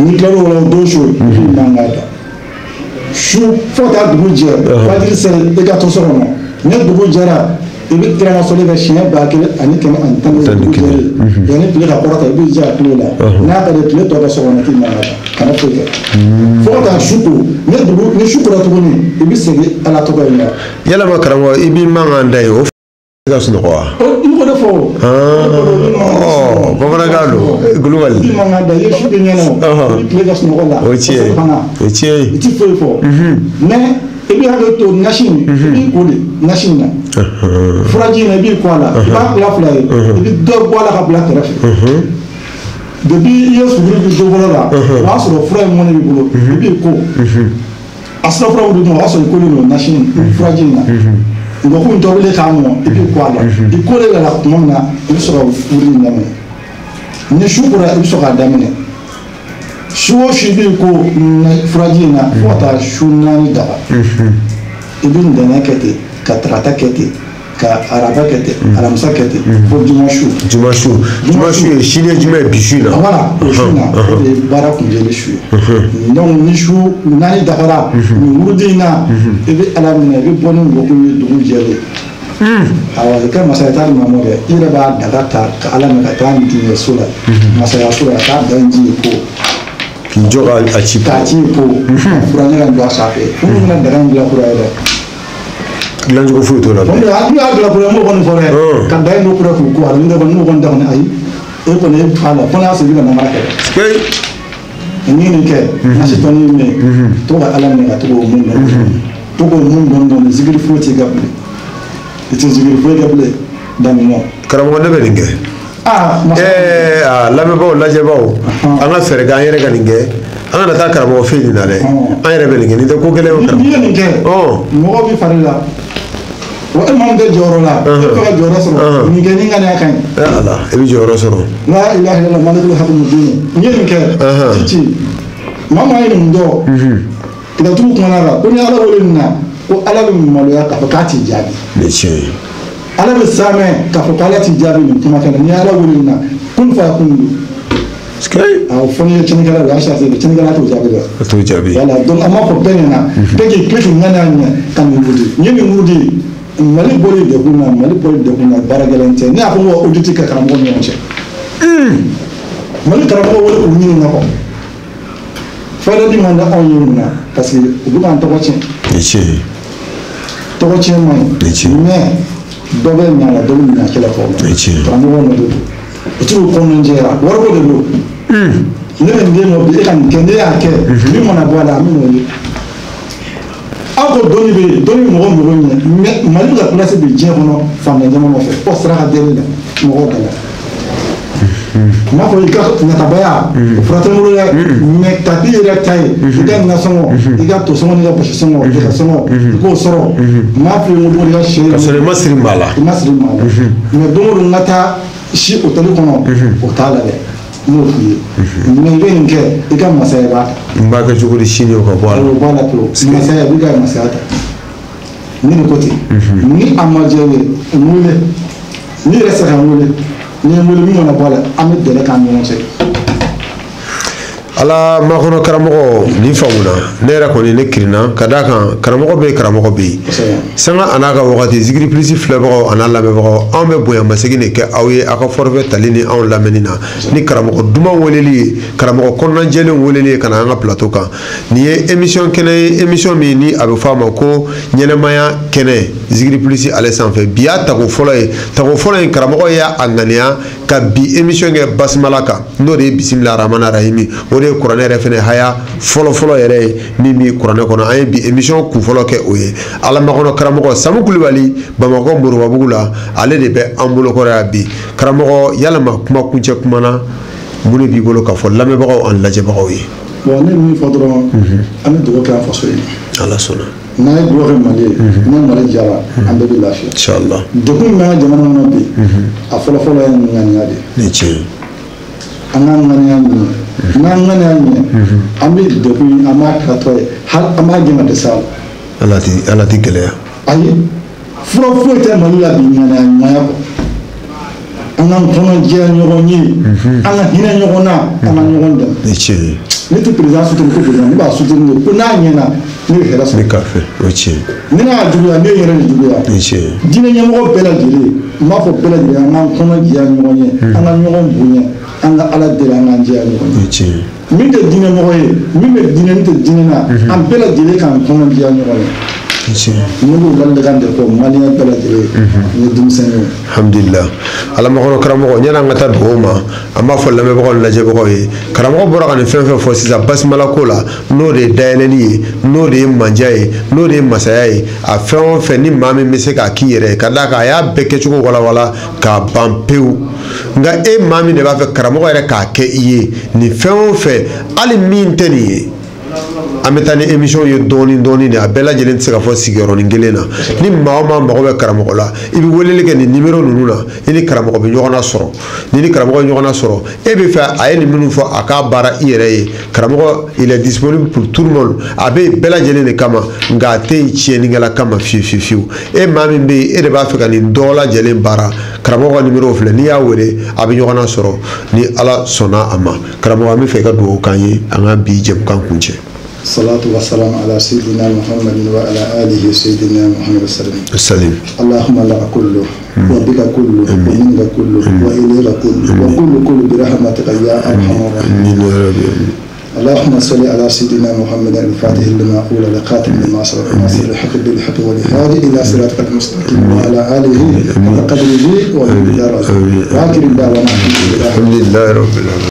N'i tilal'o la o don su i b'i mankan da. Su fo ka taa dugu jɛ fajiri seli i ka to so kɔnɔ ni dugu jɛra i bɛ kiramasɔli kɛ siɲɛ 1111 dugu jɛlen yanni tile ka kɔrɔta i b'i jija tile la n'a ka di tile tɔ kɛ so kɔnɔ k'i mankan da kana foyi kɛ fo ka taa su ko ni su kora tuguni i bɛ segin Ala tɔgɔ in na. Yalama karamɔgɔ i b'i mankan da ye o ka sunɔgɔ wa. I b'o de fɔ o. Bamanankan don Kulubali. I b'i mankan da i ye su kɛ ɲɛna o i bɛ tile ka sunɔgɔ la. O tiɲɛ ye o tiɲɛ ye. I ti foyi fɔ. Mais i b'i hakili to nasi in i b'i ko de nasi in na. Furaji in i b'i ko a la i b'a tila 2 ye i bɛ dɔ bɔ a la ka bila kɛrɛfɛ. Depuis i ye suguri di don fɔlɔ la o y'a sɔrɔ fura in mɔnɛ b'i bolo i b'i ko. A sira fura wuli o y'a sɔrɔ i kolen don nasi in furaji in na. Ngɔku in tɔbilen k'a mɔn i b'i ko a la i kolen a la tuma min na i bɛ sɔrɔ ka wuli in daminɛ. Ni su kora i bɛ sɔrɔ k'a daminɛ. Su o su i b'i ko furaji in na fo ka taa su 4 dafa. I bɛ ntɛnɛn kɛ ten, ka tarata kɛ ten, ka araba kɛ ten, alamisa kɛ ten, fo juma su. Juma su. Juma su ye sini ye jumɛn ye bi su in na. Voilà, o su in na o de ye baara kuncɛli su ye. Donc ni su 4 dafara nin wurudi in na, i bɛ Ala minɛ, i bɛ bɔ ni ngɔkun ye dugu jɛlen. Awɔ, i ka masaya t'a di maa ma dɛ, i yɛrɛ b'a daga ta ka Ala minɛ ka taa dingɛ so la, masaya so la, ka taa da ji ye ko. K'i jɔ k'a ci. K'a ci ko. Fura ɲaga in don a sanfɛ. Minnu bɛna daga in dilan kura ye dɛ. Dilancogo foyi t'o la. N'u y'a dilan kura ye, m'o kɔni fɔ dɛ. Ka da in don kura k'u ko a ni kɔni n'o kɔni da kɔni ayi. E kɔni e fa la fo n'a sɔrɔ i bɛ ka namara kɛ. Ni nin kɛ, nasi tɔnin min, to ka Ala minɛ ka to k'o mun dɔn. To k'o mun dɔn dɔɔni, zikiri foyi t'i ka bilen. I tɛ zikiri foyi kɛ bilen, daminɛ. Karamɔgɔ ne bɛ nin kɛ. Lamɛnbaaw lajɛbaaw, an ka fɛɛrɛ kɛ an yɛrɛ ka nin kɛ. An kana taa karamɔgɔ fɛ nin na dɛ, an yɛrɛ bɛ nin kɛ, nin tɛ ko gɛlɛn o karamɔgɔ. N'i ye nin kɛ, mɔgɔ b'i fari la. Wa e maa min tɛ jɔyɔrɔ la, e bɛ ka jɔyɔrɔ sɔrɔ, nin kɛ ni ŋaniya ka ɲi. Ala, i bɛ jɔyɔrɔ sɔrɔ. La ilaha illallah malikul haqqi mubin. N'i ye nin kɛ, ci maa maa ye nin dɔn, kitatugu kumana la, ko ni Ala wele nin na, ko Ala bɛ maloya k'a fɔ k'a t'i jaabi. Nin ye tiɲɛ ye. Ala bɛ saamɛ k'a fɔ k'Ala t'i jaabi nin kuma kɛnɛ, n'i ye Ala wele nin na, kun fa kun don. Awɔ, fo n'i ye tiɲɛnikɛla ye, o y'a sarati ye, tiɲɛnikɛla t'o jaabi dɛ. A t'o jaabi. Voilà, donc an b'a fɔ bɛɛ ɲɛna, bɛɛ k'i tile k'i ŋaniya ɲɛ ka nin wuli. N ye nin wuli, Mali bɔli degun na, Mali bɔli degun na, baara gɛlɛn tɛ. Ne y'a fɔ n ko audit kɛ karamɔgɔw ni ɲɔgɔn cɛ. Mali karamɔgɔw wele k'u ɲininka kɔ. Fayida di man di anw ye mun na? Parce que u bɛ k'an tɔgɔ tiɲɛ. Ni tiɲɛ ye. Tɔgɔ tiɲɛ man ɲi. Ni tiɲɛ. Mais dɔ bɛ ɲa la, dɔ bɛ ɲa cɛlakaw la. Ni tiɲɛ. Karamɔgɔw nɔ de don. U t'u kɔnɔna jɛya, wariko de don. Ne bɛ nin d'e ma bi, e ka nin kɛ, ne y'a kɛ, min mana bɔ a la, an bɛ n'o ye. Aw ko dɔnni bɛ yen, dɔnni bɛ mɔgɔ mago ɲɛ, mais Mali bɛ ka place bi diɲɛ kɔnɔ fantan jamana fɛ, fɔ sira ka deli la, mɔgɔw da la. N b'a fɔ i ka natabaya, o fura tɛ n bolo dɛ, mais ka k'i yɛrɛ ta ye, i ka nasɔngɔ, i ka tosɔngɔ n'i ka basisɔngɔ, i ka sɔngɔ, i k'o sɔrɔ. N b'a f'i ye n ko don o don i ka sɛ. Ka sɔrɔ i ma siri maa la. I ma siri maa la. Mais don o don n ka taa si hôtel kɔnɔ, o t'a la dɛ. N y'o f'i ye. Mais i bɛ nin kɛ, i ka masaya b'a ta. N b'a kɛ cogo di sini o ka bɔ a la. O bɔ a la pewu. Masaya, i b'i ka masaya ta. Ni nin ko ten. Ni a ma diya i ye, n wele. N'i yɛrɛ sera ka n wele, n'i ye n wele min mana bɔ a la, an bɛ dɛlɛ k'an ni ɲɔgɔn cɛ. Ala makɔnɔ karamɔgɔ nin faamuna, ne yɛrɛ kɔni ne kirinna ka d'a kan karamɔgɔ bɛ yen, karamɔgɔ bɛ yen. Sanga a n'a ka wagati, Zikiri Plus filɛbagaw a n'a lamɛnbagaw, anw bɛ bonyamasegin de kɛ aw ye aw ka forfait tali ni anw lamɛnni na ni karamɔgɔ duman weleli ye, karamɔgɔ kɔnɔnajɛlenw weleli ye ka na an ka plateau kan. Nin ye émission kɛnɛ ye, émission min ni a bɛ fɔ a ma ko ɲɛnɛmaya kɛnɛ, Zikiri Plus ale sanfɛ. Bi y'a tago fɔlɔ ye, tago fɔlɔ in karamɔgɔ y'a ŋaniya ka bi émission kɛ basimala kan, n'o de ye bisimila rahmani rahimi, o de ye kuranɛ yɛrɛ fɛnɛ haya fɔlɔfɔlɔ yɛrɛ ye min bɛ kuranɛ kɔnɔ. An ye bi émission kun fɔlɔ kɛ o ye. Ala makɔnɔ karamɔgɔ Samu Kulibali Bamakɔ Moribabugu la, ale de bɛ an bolokɔrɔ yan bi. Karamɔgɔ, yalama kuma kuncɛ kuma na, mun de b'i bolo k'a fɔ lamɛnbagaw ani lajɛbagaw ye? Bon, ne bɛ min fɔ dɔrɔn, an bɛ dugawu kɛ an faso ye. Ala sɔnna. N'an ye dugawu kɛ Mali ye, ni Mali jara, an bɛɛ bɛ lafiya. Inchallah. Degun min b'an ka jamana kɔnɔ bi, a fɔlɔfɔlɔ ye ŋaniya de ye. Ni tiɲɛ ye. An k'an ŋaniya ɲɛ. N'an ŋaniya ɲɛ, an bɛ degun in, an b'a taatɔ ye, hali an b'a gɛn ka dɛsɛ a la. Ala ti gɛlɛya. Ayi, fura foyi tɛ Mali la bi ŋaniya ɲumanya kɔ. An k'an kɔnɔ jɛya ɲɔgɔn ye, an ka hinɛ ɲɔgɔn na, an ka ɲɔgɔn dɛmɛ. Ni tiɲɛ ye. Ne tɛ président soutenir ko président, ne b'a soutenir de ko n'a ɲɛna, ne bɛ hɛrɛ sɔrɔ. Ne k'a fɛ, o ye tiɲɛ ye. Ni ne y'a juguya, ne yɛrɛ de juguya. Ni tiɲɛ ye. Diinɛ ɲɛmɔgɔ bɛɛ lajɛlen, n b'a fɔ bɛɛ lajɛlen, an k'an kɔnɔ jɛya ɲɔgɔn ye, an ka ɲɔgɔn bonya, an ka Ala deli, an k'an jɛya ɲɔgɔn ye. Ni tiɲɛ ye. Min tɛ diinɛ mɔgɔ ye, min bɛ diinɛ, min tɛ diinɛ na, an bɛɛ lajɛlen k'an kɔnɔ jɛya ɲɔgɔn ye. Ne b'o ladilikan de fɔ maliyɛn bɛɛ lajɛlen ye, ni denmisɛnnin ye. Alhamdulillah. Ala makɔnɔ karamɔgɔ, yanni an ka taa dugawu ma, an b'a fɔ lamɛnbagaw ni lajɛbagaw ye, karamɔgɔ bɔra ka nin fɛn fɛn fɔ sisan basimala ko la, n'o de ye dayɛlɛli ye, n'o de ye manja ye, n'o de ye masaya ye, a fɛn o fɛn ni maa min bɛ se k'a k'i yɛrɛ ye, ka d'a kan a y'a bɛɛ kɛcogo walawala k'a ban pewu. Nka e maa min de b'a fɛ karamɔgɔ yɛrɛ k'a kɛ i ye, nin fɛn o fɛn, hali min tɛ nin ye, An bɛ taa ni émission ye dɔɔni dɔɔni de, a bɛɛ lajɛlen tɛ se ka fɔ sigiyɔrɔnin kelen na. Ni maa o maa mago bɛ karamɔgɔ la, i bɛ weleli kɛ nin numéro ninnu na, i ni karamɔgɔ bɛ ɲɔgɔn nasɔrɔ. Ni ni karamɔgɔ ye ɲɔgɔn nasɔrɔ, e bɛ fɛ a ye nin minnu fɔ a k'a baara i yɛrɛ ye. Karamɔgɔ, il est disponible pour tout le monde, a bɛ yen bɛɛ lajɛlen de kama, nka a tɛ yen tiɲɛnikɛla kama fiyewu fiyewu fiyewu. E maa min bɛ yen, e de b'a fɛ ka nin dɔ lajɛlen baara, karamɔgɔ ka numéro filɛ, n'i y'a wele a bɛ ɲɔgɔn nasɔrɔ ni Ala sɔnna a ma. Karamɔgɔ, an bɛ fɛ i ka dugawu k'an ye an ka bi jɛmukan kuncɛ. صلاة والسلام على سيدنا محمد وعلى آله سيدنا محمد وسلم. Salim. اللهم لك كله وبك كله ومنك كله وإليك كله وكل كل برحمتك يا أرحم الراحمين. Amin ya rabbi, amin. اللهم صل على سيدنا محمد الفاتح لما أولى لخاتم لما سبق ناصر الحق بالحق والهادي إلى صراطك المستقيم وعلى آله حق قدره ومقداره. وآخر دعوانا الحمد لله رب العالمين.